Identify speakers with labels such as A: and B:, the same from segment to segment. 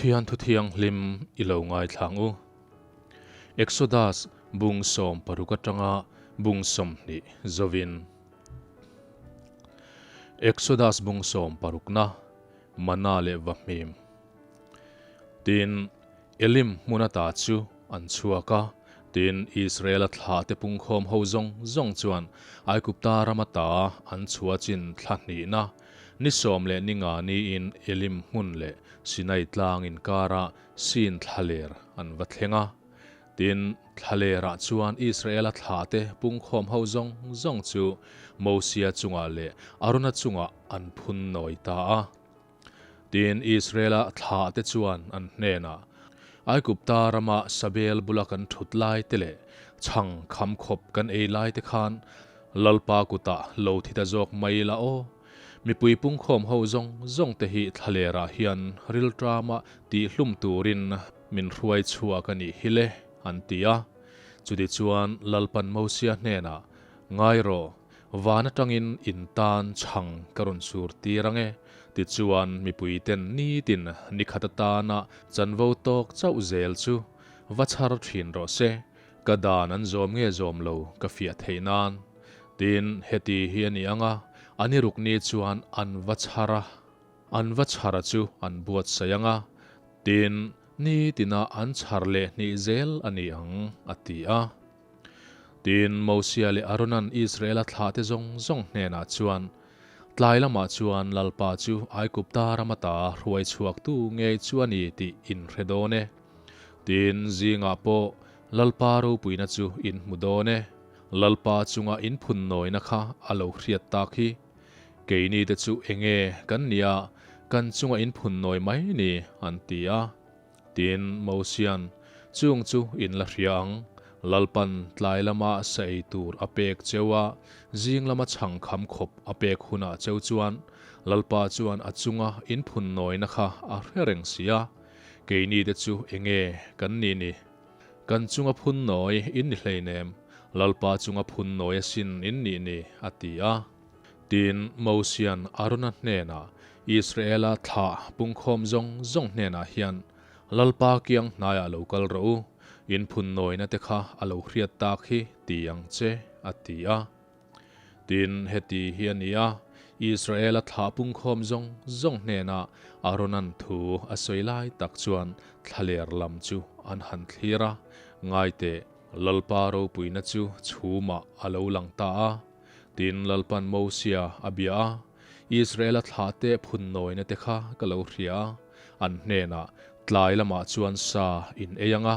A: Pathian thu thianghlim i lo ngaithla ang u. Exodus bung 16 atanga bung 20 zovin. Exodus bung 16na Mana leh Vahmim. Tin, Elim hmun ata chu an chhuak a, tin, Israela thlahte pungkhawm ho zawng zawng chuan Aigupta ram ata an chhuah chin thla hnihna ni 15 niin Elim hmun leh Sinai tlang inkara Sin thlaler an va thleng a. Tin, thlalerah chuan Israela thlahte pungkhawm ho zawng zawng chu Mosia chungah leh Arona chungah an phun nawi ta a. Tin, Israela thlahte chuan an hnenah, Aigupta rama Sabel bula kan thut lai te leh chhang kham khawp kan ei lai te khan Lalpa kutah lo thi ta zawk mai ila aw. Mipui pungkhawm ho zawng zawng te hi thlalerah hian rilṭama tihhlum turin min hruai chhuak a nih hi le, an ti a. Chutichuan Lalpan Mosia hnenah, Ngai rawh, Van atangin in tan chhang ka rawn sur tir ang e, tichuan mipuiten nitin nikhat atana chanvo tawk chauh zel chu va chhar thin rawh se, ka dan an zawm nge zawm lo ka fiah theih nan. Tin, heti hi a ni ang a, an i ruk ni chuan an va chhar a, an va chhar a chu an buatsaih ang a, tin, nitina an chhar leh hnih zel a ni ang, a ti a. Tin, Mosia leh Arona'n Israela thlahte zawng zawng hnenah chuan, Tlai lamah chuan Lalpa chu Aigupta ram ata hruai chhuaktu ngei chu a ni tih in hre dawn e. Tin, zingah pawh Lalpa ropuina chu in hmu dawn e. Lalpa chunga in phun nawina kha a lo hriat tak hi. Keini te chu enge kan nia, kan chunga in phun nawi mai ni, an ti a. Tin, Mosia'n, Chung chu in la hria ang, Lalpan tlai lama sa ei tur a pek cheu a, zing lama chhang kham khawp a pek hunah cheu chuan Lalpa chuan a chunga in phun nawina kha a hre reng si a, keini te chu enge kan ni ni? Kan chunga phun nawi in ni hleinem, Lalpa chunga phun nawi asin in nih ni, a ti a. Tin, Mosia'n Arona hnenah, Israela thlah pungkhawm zawng zawng hnenah hian, Lalpa kiang hnaiah lo kal rawh u, in phun nawina te kha a lo hriat tak hi ti ang che, a ti a. Tin, heti hi a ni a, Israela thlah pungkhawm zawng zawng hnenah Arona'n thu a sawi lai tak chuan thlaler lam chu an han thlir a, Ngaiteh, Lalpa ropuina chu chhumah a lo lang ta a. Tin, Lalpan Mosia a bia a, Israela thlahte phun nawina te kha ka lo hria a, an hnenah, Tlai lamah chuan sa in ei ang a,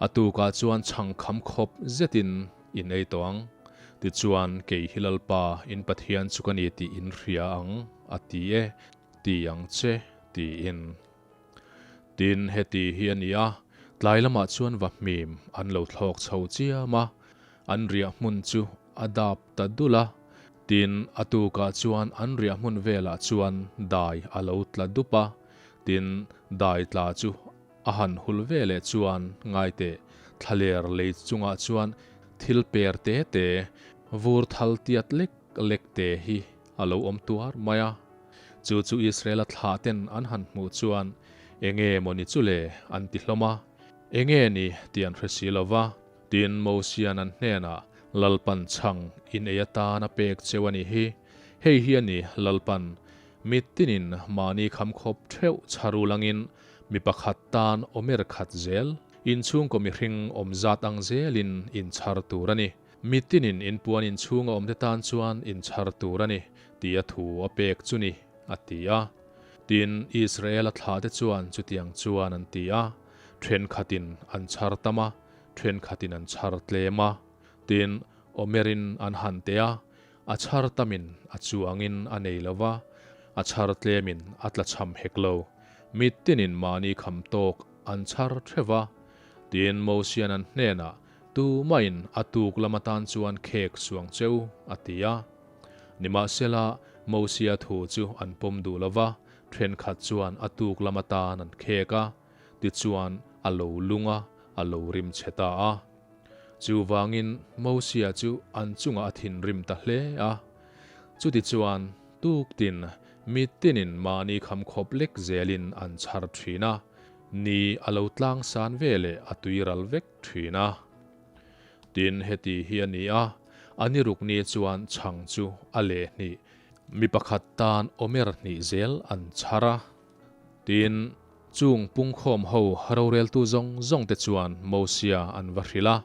A: a tukah chuan chhang kham khawp zetin in ei tawh ang. Tichuan, kei hi Lalpa, in Pathian chu ka ni tih in hria ang, a ti e, ti ang che, tiin. Tin, heti hi a ni a, tlai lamah chuan va hmim an lo thlawk chho chiam a, An riah hmun chu a dap ta dul a, tin, a tukah chuan an riah hmun velah chuan dai a lo tla dup a, tin, dai tla chu a han hul ve leh chuan ngaiteh thlaler lei chungah chuan thil per te te, vur thal tiat lek lek te hi a lo awm tuar mai a. Chu chu Israela thlah ten an han hmuh chuan enge maw ni chu le an ti hlawm a, enge ni tih an hre si lo va. Tin, Mosia'n an hnenah, Lalpan chhang in ei atan a pek cheu a nih hi. Hei hi a ni, Lalpan, mitinin mahni khamkhawp theuh chharul angin mi pakhat tan awmer khat zel, inchhungkaw mihring awm zat ang zelin in chhar tur a ni. Mitinin in puan inchhunga awmte tan chuan in chhar tur a ni, tia thu a pek chu ni, a ti a. Tin, Israela thlahte chuan chutiang chuan an ti a, thenkhatin an chhar tam a, Thenkhatin an chhar tlem a, tin, Omerin an han teh a, a chhar tamin a chuangin a nei lo va, a chhar tlemin a tla chham hek lo. Mitinin mahni kham tawk an chhar theuh va. Tin, Mosian an hnenah, Tumahin a tuk lam atan chuan khek suang cheu, a ti a. Nimahsela, Mosia thu chu an pawm duh lo va, thenkhat chuan a tuk lam atan an khek a. Tichuan, a lo lung a, a lo rim chhe ta a. Chuvangin Mosia chu an chungah a thinrim ta hle a. Chutichuan, tuktin, mitinin mahni khamkhawp lek zelin an chhar thin a. Ni a lo tlang san ve leh a tui ral vek thin a. Tin, heti hi a ni a, a ni ruk ni chuan chhang chu a leh hnih, mi pakhat tan omer hnih zel an chhar a. Tin, chung pungkhawm ho roreltu zawng zawng te chuan Mosia an va hrilh a.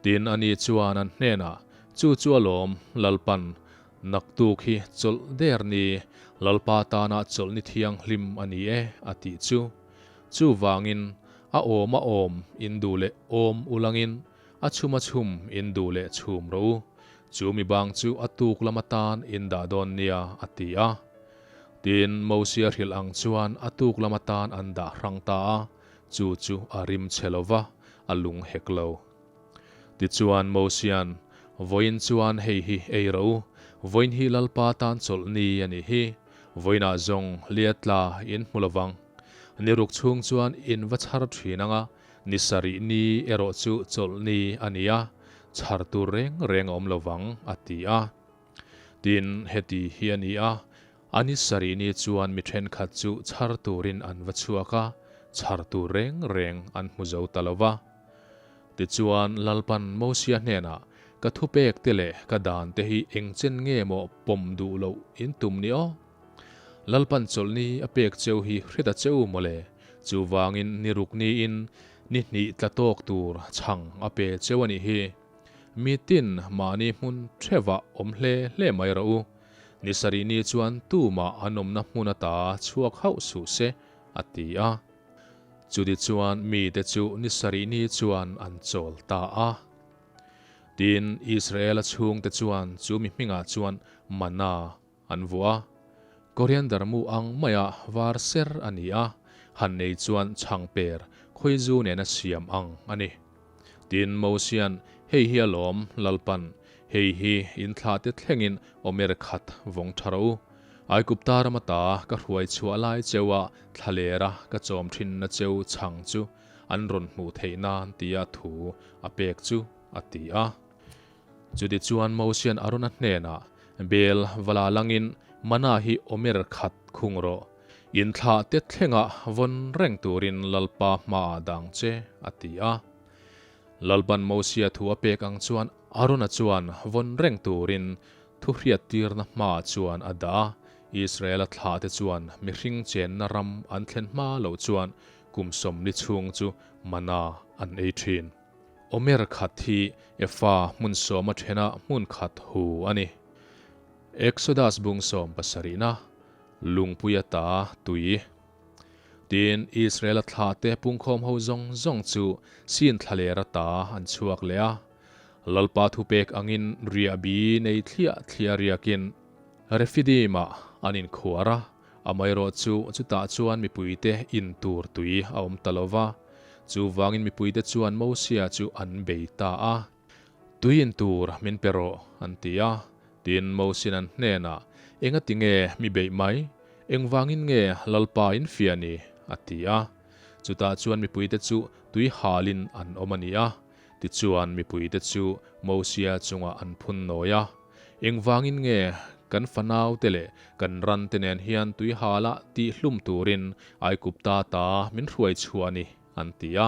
A: Tin, ani chuan an hnenah, Chu chu alawm, Lalpan, naktuk hi chawlh der ni, Lalpa tana chawlh ni thianghlim a ni e, a tih chu. Chuvangin, a awm a awm in duh leh awm ulangin, a chhum a chhum in duh leh chhum rawh u. Chu mi bang chu a tuk lam atan in dah dawn nia, a ti a. Tin, Mosia hrilh ang chuan a tuk lam atan an dah hrang ta a, chu chu a rim chhe lo va, a lung hek lo. Tichuan, Mosia'n, Vawiin chuan hei hi ei rawh u, vawiin hi Lalpa tan chawlh ni a nih hi, vawiinah zawng liatla in hmu lo vang. Ni ruk chhung chuan in va chhar thin ang a, ni sarih ni erawh chu chawlh ni a ni a, chhar tur reng reng a awm lo vang, a ti a. Tin, heti hi a ni a, a ni sarih ni chuan mi thenkhat chu chhar turin an va chhuak a, chhar tur reng reng an hmu zo ta lo va. Tichuan, Lalpan Mosia hnenah, Ka thupek te leh ka dan te hi engchen nge maw pawm duh loh in tum ni aw? Lalpan chawlhni a pek cheu hi hre ta che u mawle, chuvangin ni ruk niin ni hnih tla tawk tur chhang a pe cheu a nih hi. Mi tin mahni hmun thevah awm hle hle mai rawh u. Ni sarih ni chuan tumah an awmna hmun ata chhuak hauh suh se, a ti a. Chuti chuan mite chu ni sarih ni chuan an chawl ta a. Tin, Israela chhungte chuan chu mi hmingah chuan Manna An vuah a, Coriander mu ang maia var ser a ni a, han nei chuan chhangper khawizu nena siam ang a ni. Tin, Mosia'n, Hei hi alawm, Lalpan, hei hi in thlahte thlengin omer khat vawng tha rawh u. Aigupta ram ata ka hruai chhuah lai cheua thlalera ka chawm thinna cheu chhang chu an rawn hmuh theih nan tia thu a pek chu, a ti a. Chutichuan Mosia'n Arona hnenah, Bel vala langin Mana hi omer khat khung rawh. Inthlah te thlengah vawn reng turin Lalpa hmaah dang che, a ti a. Lalpan Mosia thu a pek ang chuan Arona chuan vawn reng turin thuhriattirna hmaah chuan a dah a. Israela thlahte chuan mihring chenna ram an thlen hma loh chuan kum 40 chhung chu mana an ei thin. Omer khat hi Efa hmun sawma thena hmun khat hu a ni. Exodus bung sawm pasarihna, Lungpui ata tui. Tin, Israela thlahte pungkhawm ho zawng zawng chu Sin thlaler ata an chhuak leh a. Lalpa thupek angin riahbi nei thliah thliah riakin Refidim-ah an inkhuar a. Amaherawh chu chutah chuan mipuite in tur tui a awm ta lo va, chuvangin mipuite chuan Mosia chu an bei ta a. Tui in tur min pe rawh, an ti a. Tin, Mosi'n an hnenah, Engati nge mi beih mai? Engvangin nge Lalpa in fiah ni? a ti a. Chutah chuan mipuite chu tui halin an awm a ni a. Tichuan mipuite chu Mosia chungah an phun nawi a. Engvangin nge kan fanaute leh kan rante nen hian tuihala tihhlum turin Aigupta ta min hruai chhuah ni? an ti a.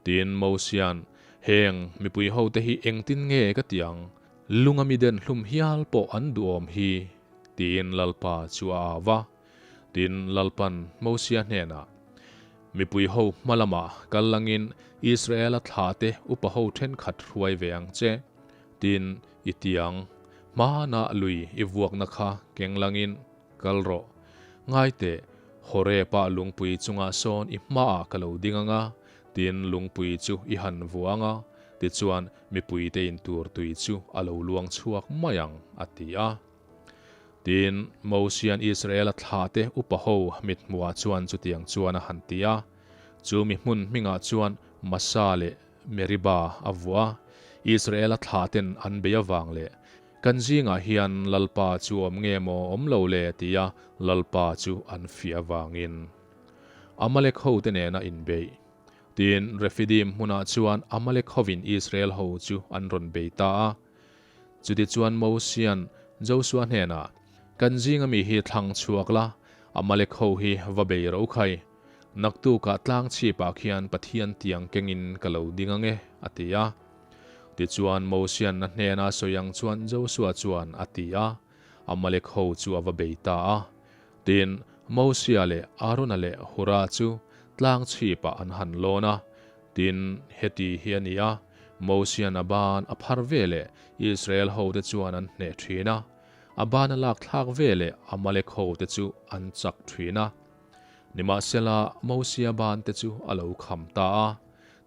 A: Tin, Mosia'n, Heng mipui hote hi engtin nge ka ti ang? Lunga mi den hlum hial pawh an duhawm hi, tiin Lalpa chu a au va. Tin, Lalpan Mosia hnenah, Mipui ho hma lamah kal langin Israela thlahte upa ho thenkhat hruai ve ang che. Tin, i tiang, hmanah lui i vuakna kha keng langin kal rawh. Ngai teh, Horeb-ah lungpui chungah sawn i hmaah ka lo ding ang a, tin lungpui chu i han vuah ang a, tichuan mipuite in tur tui chu a lo luang chhuak mai ang, a ti a. Tin, Mosia'n Israela thlahte upa ho mithmuhah chuan chutiang chuan a han ti a. Chu mi hmun hmingah chuan Masa leh Meriba a vuah a, Israela thlahten an bei avang leh kan zingah hian Lalpa chu awm nge maw awm lo le tia Lalpa chu an fiah avangin Amalek hote nena inbeih. Tin, Refidim hmunah chuan Amalek hovin Israel ho chu an rawn bei ta a. Chutichuan Mosia'n Josua hnenah, Kan zinga mi hi thlang chhuak la, Amalek ho hi va bei ro khai. Naktukah tlang chhipah khian Pathian tiang kengin ka lo ding ang e, a ti a. Tichuan Mosian a hnena sawi ang chuan Josua chuan a ti a, Amalek ho chu a va bei ta a. Tin, Mosia leh Arona leh Hura chu tlang chhipah an han lawn a. Tin, heti hi a ni a, Mosian a ban a phar ve leh Israel hote chuan an hneh thin a, a ban a lak thlak ve leh Amalek hote chu an chak thin a. Nimahsela, Mosia bante chu a lo kham ta a,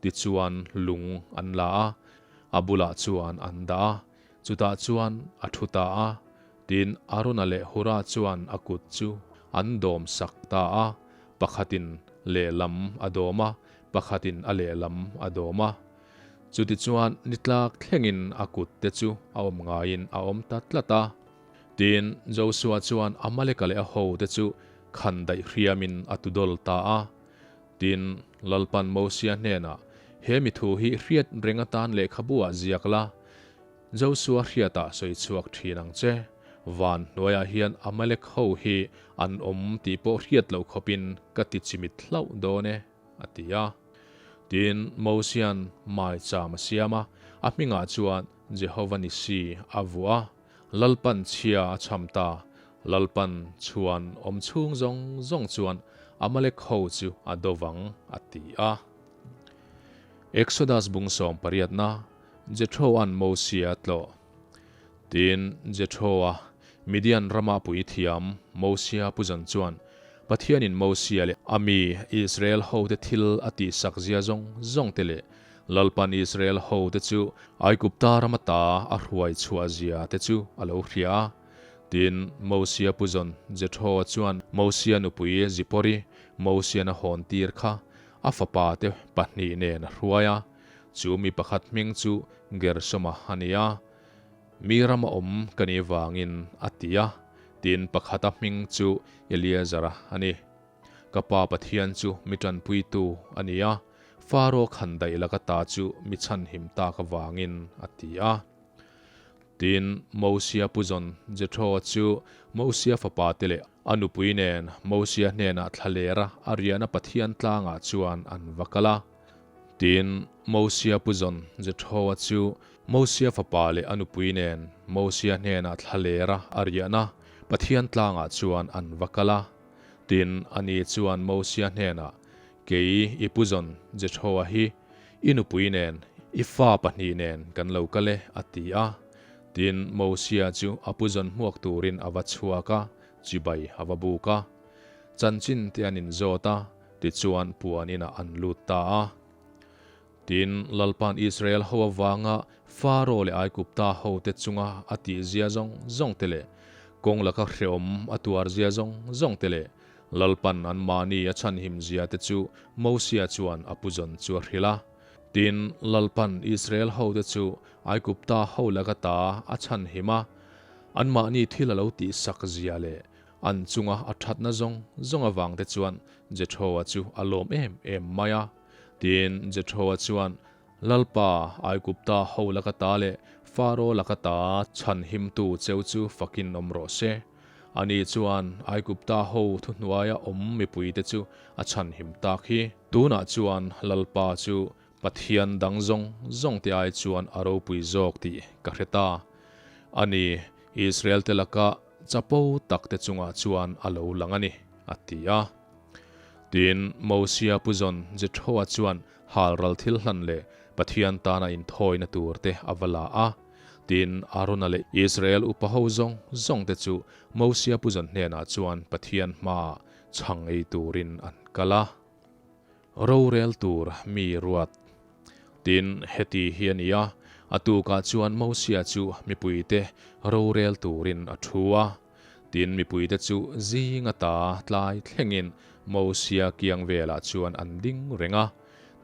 A: tichuan lung an la a, a bulah chuan an dah a, chutah chuan a thu ta a. Tin, Arona leh Hura chuan a kut chu an dawm sak ta a, pakhatin lehlam a dawm a, pakhatin a lehlam a dawm a. Chutichuan nitlak thlengin a kut te chu a awm ngaiin a awm ta tlat a. Tin, Josua chuan Amaleka leh a hote chu khan daih hriamin a tudawl ta a. Tin, Lalpan Mosia hnenah, He mi thu hi hriat reng atan lehkhabu ah ziak la, Josua hriatah sawi chhuak thin ang che. Van hnuaiah hian Amalek ho hi an awm tih pawh hriat loh khawpin ka ti chimit hlauh dawn e, a ti a. Tin, Mosia'n maicham a siam a, a hmingah chuan Jehova Nissi a vuah a. Lalpan chhia a chham ta. Lalpan chhuan awm chhung zawng zawng chuan Amalek ho chu a do vang, a ti a. Exodus bung sawm pariatna, Jethro-a'n Mosia a tlawh. Tin, Jethro-a, Midian rama puithiam Mosia puzan chuan Pathianin Mosia leh a mi Israel hote thil a tihsak zia zawng zawngte leh Lalpan Israel hote chu Aigupta ram ata a hruai chhuah zia te chu a lo hria a. Tin, Mosia puzawn Jethro-a chuan Mosia nupui Zipori, Mosian a hawn tir kha a fapa te pahnih nen a hruai a. Chu mi pakhat hming chu Gersoma a ni a, Mi rama awm ka nih vangin a ti a. Tin, pakhata hming chu Eliezara a ni. Ka pa Pathian chu mi tanpuitu a ni a, Faro khan daih laka ta chu mi chhanhim tak avangin a ti a. Tin, Mosia puzawn Jethro-a chu Mosia fapa te leh a nupui nen Mosia hnenah thlalera a riahna Pathian tlangah chuan an va kal a. Tin, Mosia puzawn Jethro-a chu Mosia fapa leh a nupui nen Mosia hnenah thlalera a riahna Pathian tlangah chuan an va kal a. Tin, ani chuan Mosia hnenah, Kei i puzawn Jethro-a hi i nupui nen, i fa pahnih nen kan lo kal e, a ti a. Tin, Mosia chu a puzawn hmuak turin a va chhuak a, chibai a va buk a. Chanchin te an inzawt a, tichuan puan inah an lut ta a. Tin, Lalpa'n Israel ho avanga Faro leh Aigupta hote chunga a tihzia zawng zawngte leh kawng laka hrehawm a tuarzia zawng zawngte leh Lalpa'n anmahni a chhanhimzia te chu Mosia chuan a puzawn chu a hrilh a. Tin, Lalpa'n Israel hote chu Aigupta ho laka ta a chhanhim a, anmahni thil a lo tihsakzia leh an chunga a thatna zawng zawng avangte chuan Jethro-a chu a lawm em em mai a. Tin, Jethro-a chuan, Lalpa, Aigupta ho laka ta leh Faro laka ta chhanhimtu cheu chu fakin awm rawh se. Ani chuan Aigupta ho thuhnuaia awm mipuite chu a chhanhim tak hi. Tunah chuan Lalpa chu Pathian dang zawng zawngte ai chuan a ropui zawk tih ka hre ta. Ani, Israel-te laka chapo takte chungah chuan a lo lang a ni, a ti a. Tin, Mosia puzawn Jethro-a chuan halral thil hlan leh Pathian tana inthawina tur te a va la a. Tin, Arona leh Israel upa ho zawng zawng te chu Mosia puzawn hnenah chuan Pathian hmaah chhang ei turin an kal a. Rorel tur mi ruat. Tin, heti hi a ni a, a tukah chuan Mosia chu mipuite rorel turin a thu a. Tin, mipuite chu zing ata tlai thlengin Mosia kiang velah chuan an ding reng a.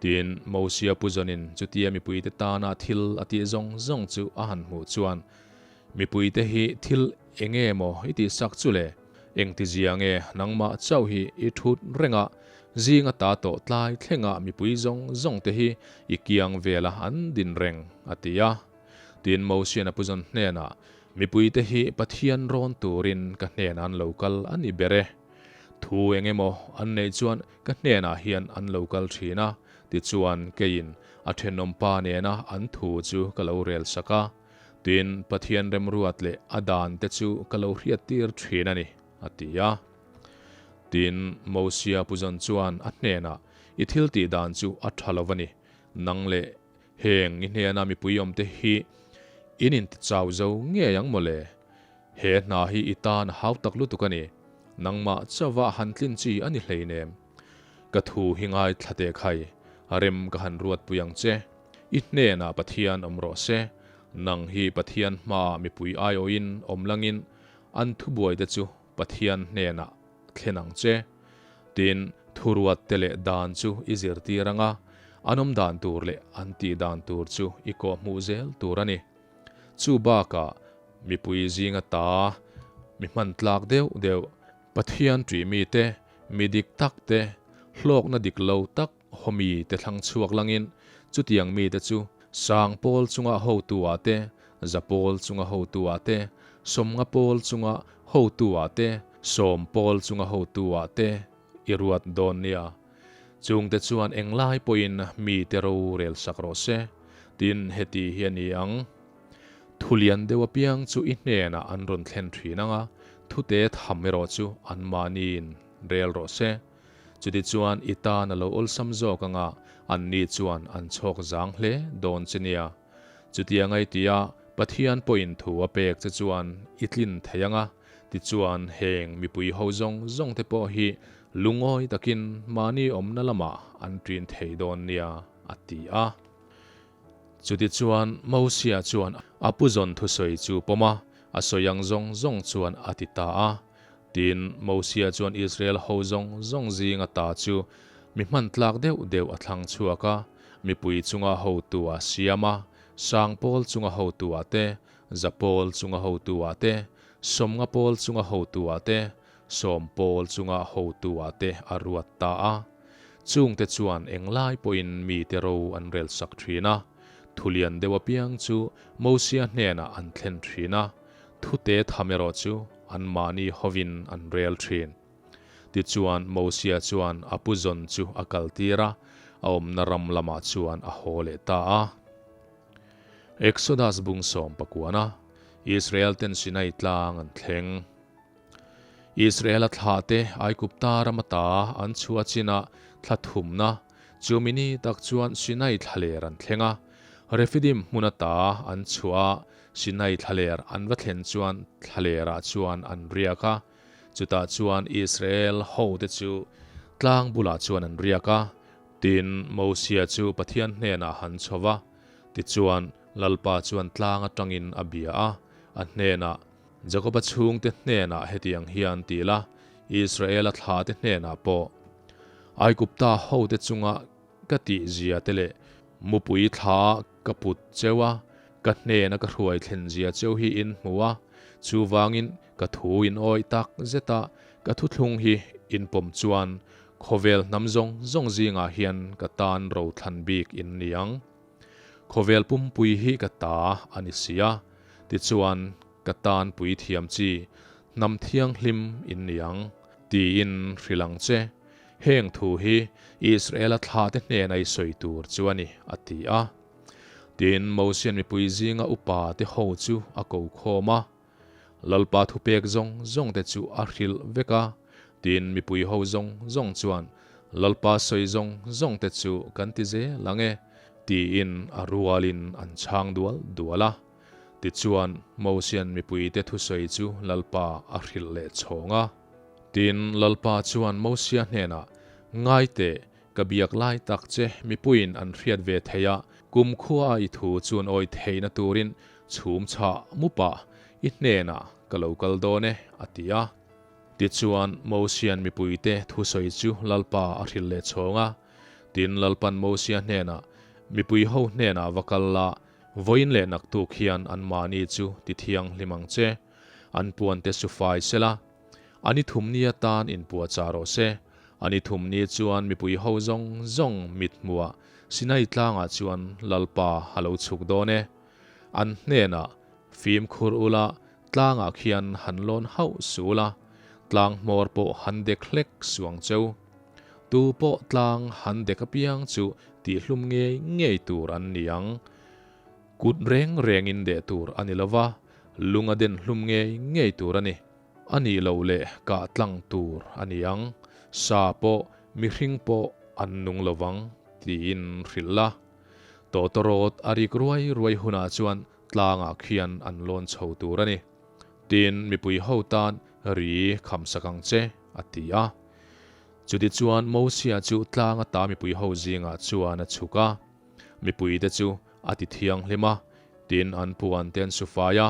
A: Tin, Mosia puzawnin chutia mipuite tana thil a tih zawng zawng chu a han hmuh chuan, Mipuite hi thil eng nge maw i tihsak chu le? Engtizia nge nangmah chauh hi i thut reng a, zing ata tawh tlai thlenga mipui zawng zawngte hi i kiang vela an din reng? a ti a. Tin, Mosian a puzawn hnenah, Mipuite hi Pathian rawn turin ka hnenah an lo kal a ni ber e. Thu eng emaw an neih chuan ka hnenah hian an lo kal thin a, tichuan keiin a thenawmpa nena an thu chu ka lo rel sak a. Tin, Pathian remruat leh a dan te chu ka lo hriattir thin a ni, a ti a. Tin, Mosia puzawn chuan a hnenah, I thil tih dan chu a tha lo a ni, nang leh heng i hnena mipui awmte hi in intichau zo ngei ang mawle? He hna hi i tan a hau tak lutuk a ni. Nangmah chauha han tlin chi a ni hleinem. Ka thu hi ngaithla teh khai, rem ka han ruatpui ang che. I hnenah Pathian awm rawh se. Nang hi Pathian hmaah mipui aiawhin awm langin an thubuaite chu Pathian hnenah thlen ang che. Tin, thuruat te leh dan chu i zirtir ang a, an awm dan tur leh an tih dan tur chu i kawhhmuh zel tur a ni. Chu bakah mipui zinga ta mi hman tlak deuh deuh, Pathian ṭih mite, mi dik tak te, hlawkna dik lo tak hawmi te thlang chhuak langin chutiang mite chu sang pawl chunga hotu ah te, za pawl chunga hotu ah te, sawmnga pawl chunga hotu ah te, sawm pawl chunga hotu ah te i ruat dawn nia. Chungte chuan englai pawhin mite ro rel sak rawh se. Tin, heti hi a ni ang. Thu lian deuh apiang chu i hnenah an rawn thlen thin ang a, thute tham erawh chu anmahniin rel rawh se. Chutichuan i tan a lo awlsam zawk ang a, anni chuan an chhawk zang hle dawn che nia. Chutiang ai tia Pathian pawhin thu a pek che chuan i tlin thei ang a, tichuan heng mipui ho zawng zawng te pawh hi lungawi takin mahni awmna lamah an ṭin thei dawn nia, a ti a. Chutichuan Mosia chuan a puzawn thusawi chu pawm a, a sawi ang zawng zawng chuan a ti ta a. Tin, Mosia chuan Israel ho zawng zawng zinga ta chu mi hman tlak deuh deuh a thlang chhuak a, mipui chunga hotu a siam a, sang pawl chunga hotu ah te, za pawl chunga hotu ah te, sawmnga pawl chunga hotu ah te, sawm pawl chunga hotu ah te a ruat ta a. Chungte chuan englai pawhin mite ro an rel sak thin a, thulian deuh apiang chu Mosia hnenah an thlen thin a, thute tham erawh chu anmahni hovin an rel thin. Tichuan Mosia chuan a pu zawn chu a kaltir a, a awmna ram lamah chuan a haw leh ta a. Exodus bung sawm pakuana Israel ten Sinai tlang an thleng. Israela thlahte Aigupta ram ata an chhuah chinah thla thumna, chumi ni tak chuan Sinai thlaler an thleng a. Refidim hmun ata an chhuah a, Sinai thlaler an va thlen chuan thlalerah chuan an riak a. Chutah chuan Israel hote chu tlang bulah chuan an riak a. Tin, Mosia chu Pathian hnenah han chho va, tichuan Lalpa chuan tlang atangin a bia a, a hnenah, Jakoba chhungte hnenah hetiang hian ti la, Israela thlate hnenah pawh, Aigupta hote chunga ka tihzia te leh mupui thla ka put cheu a, ka hnena ka hruai thlen zia cheu hi in hmu a, chuvangin ka thu in awih tak zet a, ka thuthlung hi in pawm chuan khawvel hnam zawng zawng zingah hian ka tan rothlan bik in ni ang. Khawvel pumpui hi ka ta a ni si a, tichuan ka tan pui thiam chi, hnam thianghlim in ni ang, tiin hrilh ang che. Heng thu hi Israela thlate hnena i sawi tur chu a ni, a ti a. Tin, Mosian mipui zinga upa te ho chu a ko khawm a. Lalpa thupek zawng zawng te chu a hrilh vek a, tin mipui ho zawng zawng chuan Lalpa sawi zawng zawng te chu kan ti zel ang e, tiin a rualin an chhang dual dual a. Tichuan Mosian mipuite thusawi chu Lalpa a hrilh leh chhawng a. Tin, Lalpa chuan Mosia hnenah, Ngai teh, Ka biak lai tak che mipuiin an hriat ve theih a, kumkhua a i thu chuan awi theihna turin chhum chhah mupah i hnenah ka lo kal dawn e, a ti a. Tichuan, Mosia'n mipuite thusawi chu Lalpa a hrilh leh chhawng a. Tin, Lalpa'n Mosia hnenah, Mipui ho hnenah va kal la, vawiin leh naktuk hian anmahni chu tithianghlim ang che. An puante su fai sela, A ni thumni atan inpuahchah rawh se. A ni thumni chuan mipui ho zawng zawng mit hmuah Sinai tlangah chuan Lalpa a lo chhuk dawn e. An hnenah, Fimkhur ula, tlangah khian han lawn hauh suh ula. Tlang hmawr pawh han dek hlek suh ang cheu. Tu pawh tlang han dek apiang chu tihhlum ngei ngei tur an ni ang. Kut reng rengin deh tur a ni lo va, lung a den hlum ngei ngei tur a ni. A nih loh leh kah tlang tur a ni ang. Sa pawh, mihring pawh an nung lo vang, tiin hrilh la. Tawtawrawt a rik ruai ruai hunah chuan tlangah khian an lawn chho tur a ni. Tin, mipui ho tan ri kham sak ang che, a ti a. Chutichuan Mosia chu tlang ata mipui ho zingah chuan a chhuk a. Mipuite chu a ti thianghlim a, tin an puan te an su fai a.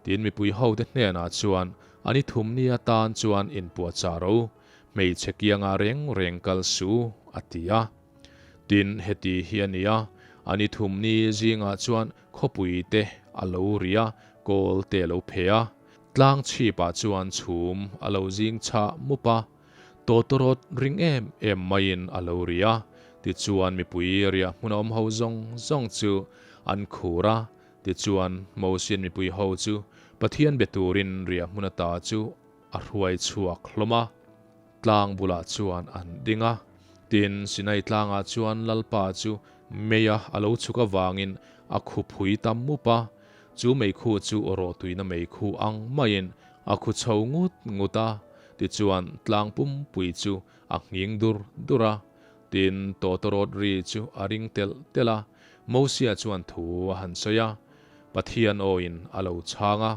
A: Tin mipui hote hnenah chuan a ni thum ni atan chuan inpuahchah ro, hmeichhe kiangah reng reng kal su, a ti a. Tin heti hi a ni a, a ni thum ni zingah chuan khawpui te a lo ri a, kawl te a lo phe a. Tlang chhipah chuan chhum a lo zing chhah mup a. Tawtawrawt ring em em maiin a lo ri a, tichuan mipui riah hmun a awm ho zawng zawng chu an khur a, tichuan Mosian mipui ho chu Pathian be turin riah hmun ata chu a hruai chhuak hlawm a. Tlang bulah chuan an ding a, tin Sinai tlangah chuan Lalpa chu meia a lo chhuk avangin a khuphui ta mup a, chu meikhu chu rawhtuina meikhu ang maiin A khu chho ngut ngut a, tichuan tlang pumpui chu a nghing dur dur a. Tin, tawtawrawt ri chu a ring telh telh a, Mosia chuan thu a han sawi a, Pathian awin a lo chhang a.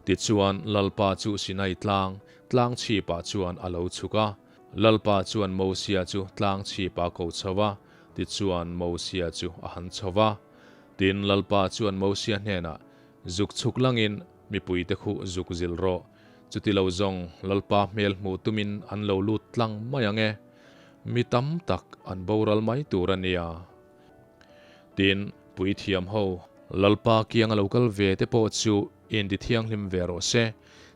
A: Tichuan Lalpa chu Sinai tlang, tlang chhipah chuan a lo chhuk a. Lalpa chuan Mosia chu tlang chhipah a ko chho a, tichuan Mosia chu a han chho va. Tin, Lalpa chuan Mosia hnenah, Zuk chhuk langin Mipuite khu zuk zilh rawh. Chuti lo zawng Lalpa hmel hmuh tumin an lo lut tlang mai ang e. Mi tam tak an boral mai tur a nia. Tin, puithiam ho, Lalpa kianga lo kal ve te pawh chu inti thianghlim ve rawh se.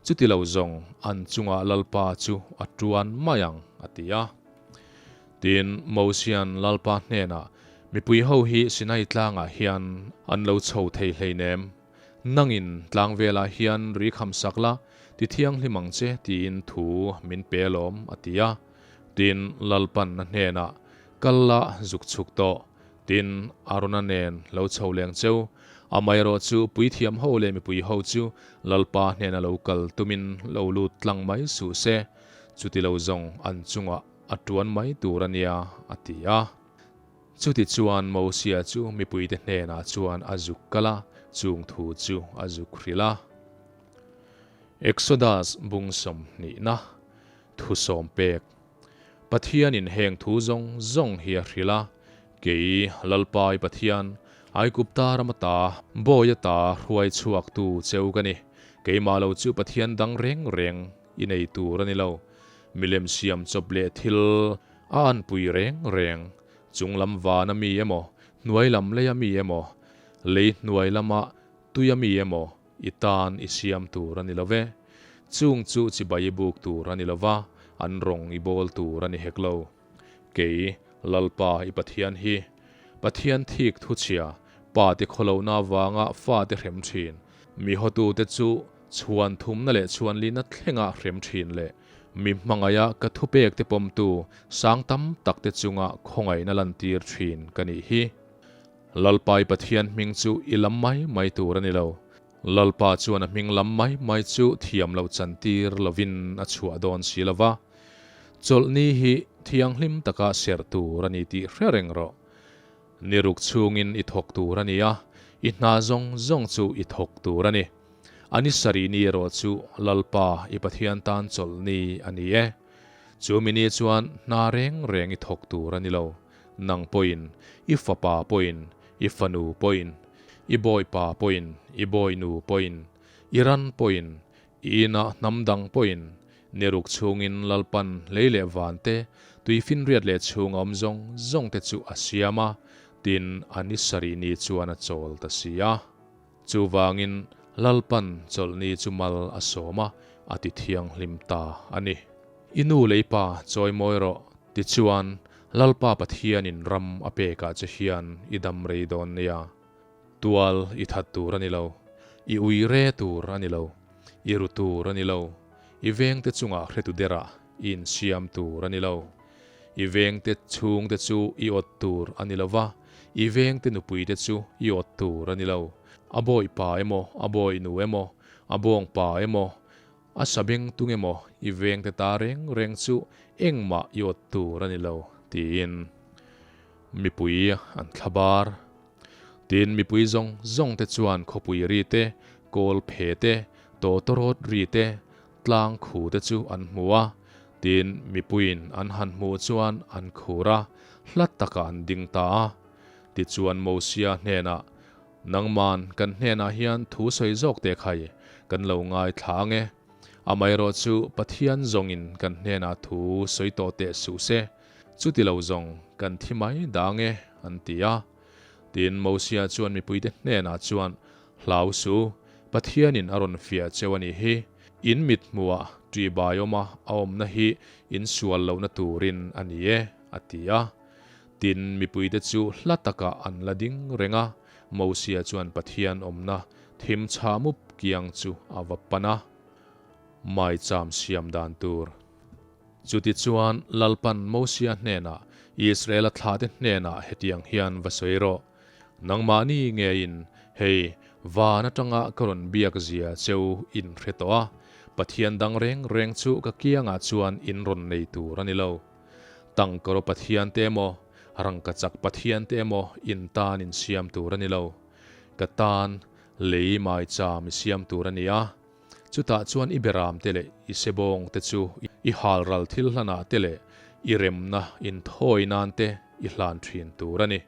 A: Chuti lo zawng an chungah Lalpa chu a tuan mai ang, a ti a. Tin, Mosia'n Lalpa hnenah, Mipui ho hi Sinai tlangah hian an lo chho thei hleinem. Nangin tlang velah hian ri kham sak la, ti thianghlim ang che tiin thu min pe alawm, a ti a. Tin, Lalpan a hnenah, Kal la, zuk chhuk tawh. Tin, Arona nen lo chho leng cheu. Amaherawh chu puithiam ho leh mipui ho chu Lalpa hnena lo kal tumin lo lut tlang mai suh se, chuti lo zawng an chungah a tuan mai tur a nia, a ti a. Chutichuan Mosia chu mipuite hnenah chuan a zuk kal a, chung thu chu a zuk hrilh a. Exodus bung sawmhnihna thu sawm pek Pathianin heng thu zawng zawng hi a hrilh a, Kei, Lalpai Pathian, Aigupta ram ata, bawi ata hruai chhuaktu cheu ka ni. Keimah lo chu Pathian dang reng reng i nei tur a ni lo. Milem siam chawp leh thil a anpui reng reng, chung lam vana mi emaw, hnuai lam leia mi emaw, lei hnuai lama tuia mi emaw i tan i siam tur a ni lo ve. Chung chu chibai i buk tur a ni lo va, an rawng i bawl tur a ni hek lo. Kei, Lalpa i Pathian hi, Pathian thik thuchhia, pate khawlohna avanga fate hrem thin, mi hotute chu chhuan thumna leh chhuan lina thlenga hrem thin leh mi hmangaiha ka thupek te pawmtu sang tam tak te chunga khawngaihna lantir thin ka nih hi. Lalpa i Pathian hming chu i lam mai mai tur a ni lo. Lalpa chuan a hming lam mai mai chu thiam loh chantir lovin a chhuah dawn si lo va. Chawlhni hi thianghlim taka serh tur a ni tih hre reng rawh. Ni ruk chhungin i thawk tur a ni a, i hna zawng zawng chu i thawk tur a ni. A ni sarih ni erawh chu Lalpa i Pathian tan chawlhni a ni e. Chu mi ni chuan hna reng reng i thawk tur a ni lo. Nang pawhin, i fapa pawhin, i fanu pawhin, i bawipa pawhin, i bawinu pawhin, i ran pawhin, I inah hnam dang pawhin ni ruk chhungin Lalpan lei leh van te, tuifinriat leh chhung a awm zawng zawng te chu a siam a, tin a ni sarih ni chuan a chawl ta si a. Chuvangin Lalpan chawlhni chu mal a sawm a, a ti thianghlim ta a ni. I nu leh i pa chawi mawi rawh, tichuan Lalpa Pathianin ram a pekah che hian i dam rei dawn nia. Tual i that tur a ni lo, i ui re tur a ni lo, i ru tur a ni lo, I vengte chungah hretu derah i insiam tur a ni lo. I vengte chhungte chu i awt tur a ni lo va, i vengte nupuite chu i awt tur a ni lo. A bawihpa emaw, a bawihnu emaw, a bawngpa emaw, a sabeng tung emaw i vengte ta reng reng chu engmah i awt tur a ni lo, tiin mipui an thlabar. Tin, mipui zawng zawng te chuan khawpui ri te, kawl phe te, tawtawrawt ri te, tlang khu te chu an hmu a. Tin, mipuiin an han hmuh chuan an khur a, hla takah an ding ta a. Tichuan Mosia hnenah, Nangman kan hnenah hian thu sawi zawk teh khai, kan lo ngaithla ang e. Amaherawh chu Pathian zawngin kan hnenah thu sawi tawh teh suh se. Chuti lo zawng kan thi mai dang e, an ti a. Tin, Mosia chuan mipuite hnenah chuan, Hlau su, Pathianin a rawn fiah cheu a nih hi. In mit hmuhah ṭihbai awma a awmna hi in sual lohna turin a ni e, a ti a. Tin, mipuite chu hla takah an la ding reng a, Mosia chuan Pathian awmna thim chhah mup kiang chu a va pan a. Maicham siam dan tur. Chutichuan, Lalpan Mosia hnenah, Israela thlate hnenah hetiang hian va sawi rawh, Nangmahni ngeiin, hei, van atanga ka rawn biak zia cheu in hre tawh a, Pathian dang reng reng chu ka kiangah chuan in rawn nei tur a ni lo. Tangkaraw Pathian te emaw, rangkachak Pathian te emaw in tan in siam tur a ni lo. Ka tan lei maicham i siam tur a ni a. Chutah chuan i beram te leh i sebawng te chu i halral thil hlanah te leh i remna inthawi nan te i hlan thin tur a ni.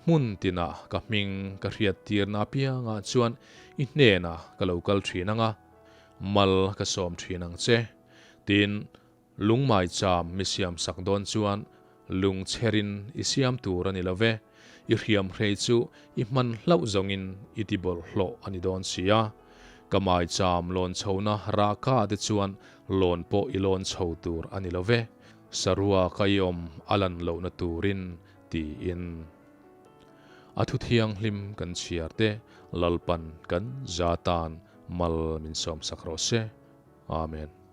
A: Hmun tinah ka hming ka hriattirna apiangah chuan i hnenah ka lo kal thin ang a, mal ka sawm thin ang che. Tin, Lungmai cham mi siam sak dawn chuan lung chherin i siam tur a ni lo ve, i hriam hrei chu i hman hlauh zawngin i ti bawlhhlawh a ni dawn si a. Ka mai cham lawn chhona rahka te chuan lawn pawh i lawn chho tur a ni lo ve, sarua ka i awm a lan lohna turin tiin. A thu thianghlim kan chhiar te Lalpan kan za tan mal min sawmsak rawh se. Amen.